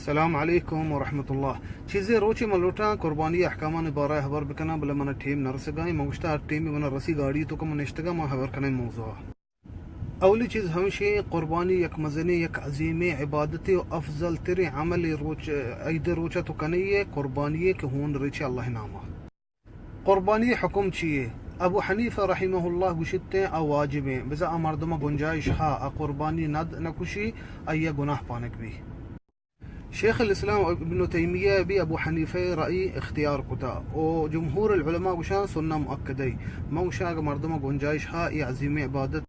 السلام علیکم ورحمۃ اللہ۔ چیزے روچے من لوٹاں قربانی احکامانی بارہ ءَ حبر بکناں، بلے منا ٹیم نہ رسگا۔ من گوشتا ہر ٹیمے منا رسی گاڑی توکا من نشتگاں، ما حبر کنیں موضوع۔ اولی چیز ہمشی، قربانی یک مزنیں، یک عظیمیں عبادتے و افضل تریں عملے۔ روچ، عید روچا تو کنئے، قربانی کہ ہون ریچے اللہ ناما۔ قربانی حکم چیے؟ ابو حنیفہ رحمہ اللہ گوشتیں آ واجبیں، بزاں آ مردم گنجائش ہا، آ قربانی ند نکشی، آئی گناہ پانک بی۔ شیخ الاسلام ابن تیمیہ بھی ابو حنیفہ رائی اختیار کتا و جمہور العلماء گوشان سنہ مؤکدہ۔ من گوشان اگر مردم گنجائش ہا، اے عظیم عبادت،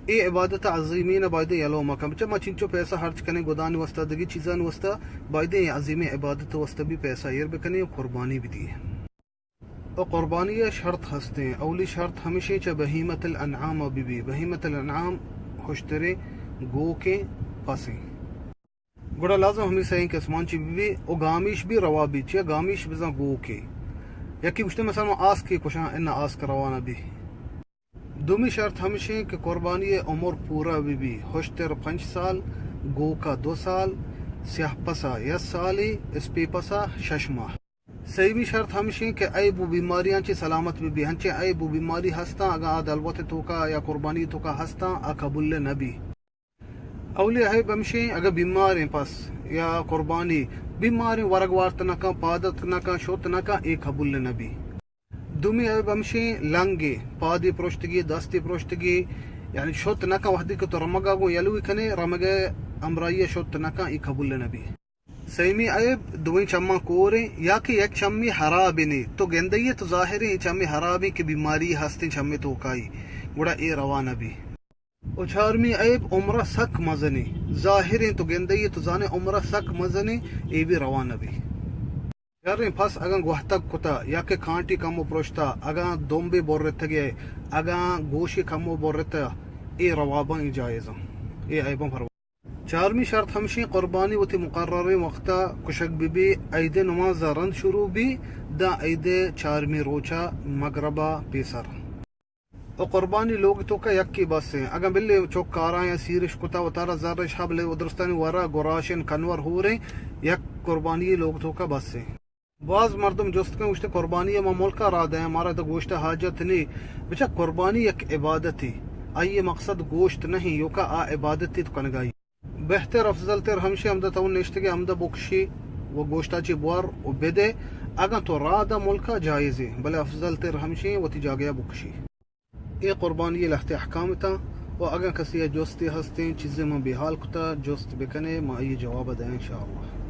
اے عبادت عظیمین بایدیں یلو مکن۔ بچہ ما چنچو پیسہ خرچ کنیں گدانی واسطہ، دگی چیزانی واسطہ، بایدیں اے عظیم عبادت واسطہ بھی پیسہ ایر بکنیں و قربانی بھی دیے۔ و قربانی ءِ شرط ہستیں۔ اولی شرط ہمشیں چہ بہیمۃ الانعام ءَ بہ بی۔ بہیمۃ الانعام ہشتریں، گوکیں، پسیں۔ گڑا لازم ہمے سئیں قسمان چی بہ بی و گامیش بھی روا بی، چیا گامیش بزاں گوکے۔ یکی گوشتے مثلاً ما آسکے کشاں، انا آسک روا نہ بی۔ دومی شرط ہمشیں کہ قربانی ءِ عمر پورا بہ بی، ہشتر پنچ سال، گوکا دو سال، سیاہ پسا یک سالے، اسپیپسا شش ماہ۔ سیمی شرط ہمشیں کہ عیب و بیماریاں چہ سلامت بہ بی۔ ہنچیں عیب و بیماری ہستاں، اگاں آ دلوت توکا یا قربانی توکا ہستاں، آ قبول نہ بی۔ اولی عیب ہمشیں، اگاں بیماریں پس یا قربانی، بیماریں، ورگ وارت نہ کن، پادت نہ کن، شت نہ کن، اے قبول نہ بی۔ دومی عیب ہمشیں، لنگے، پادی پروشتگی، دستی پروشتگی، یعنی شت نہ کن، وہدی کہ تو رمگا گوں یلوی کنے، رمگے ہمراہی شت نہ کن، اے قبول نہ بی۔ سیمی عیب، دوئیں چماں کوریں یا کہ یک چمی ہرابیں۔ تو گندئے تو ظاہریں چمی ہرابیں کہ بیماری ہستیں چمی توکائی، گڑا اے روا نہ بی۔ و چارمی عیب، عمرہ سک مزنیں۔ ظاہریں تو گندئے تو زانے عمرہ سک مزنیں، اے بھی روا نہ بی۔ شریں پس اگاں گوہتگ کتا یا کہ کانٹی کمو پروشتا، اگاں دمبے برتگے، اگاں گوشی کمو برتا، اے رواباں، اے جائزاں، اے عیباں پروا۔ چارمی شرط ہمشیں قربانی وتی مقرریں وقتا کشگ بہ بی، عید نماز ءَ رند شروع بی، داں عید چارمی روچا مغربا پیسر۔ و قربانی لوگ توکا یکے بس ایں۔ اگاں بلے چک کاراں یا سیرش کتا وتارا زرش ہا، بلے و درستانی ورا گراشن کنور ہوریں، یک قربانی لوگ توکا بس ایں۔ باز مردم جست کن گوشتے قربانی ما ملکا را دیں، مارا تو گوشت حاجت نی۔ بچا قربانی یک عبادتے، آئی مقصد گوشت نہیں، یوکا آ عبادتے تو کنگائی۔ بہتر افضل تر ہمشی ہمدا تو نشتگے ہمدا بکشی و گوشتا چی بور و بدے۔ اگاں تو را دا ملکا جائزیں، بلے افضل تر ہمشی وتی جاگہا بکشی۔ اے قربانی لہتے احکام تاں و اگاں کسی جستے ہستیں، چیزے من بے حال کتا، جست بکنے، ما آئی جواب دیں انشاءاللہ۔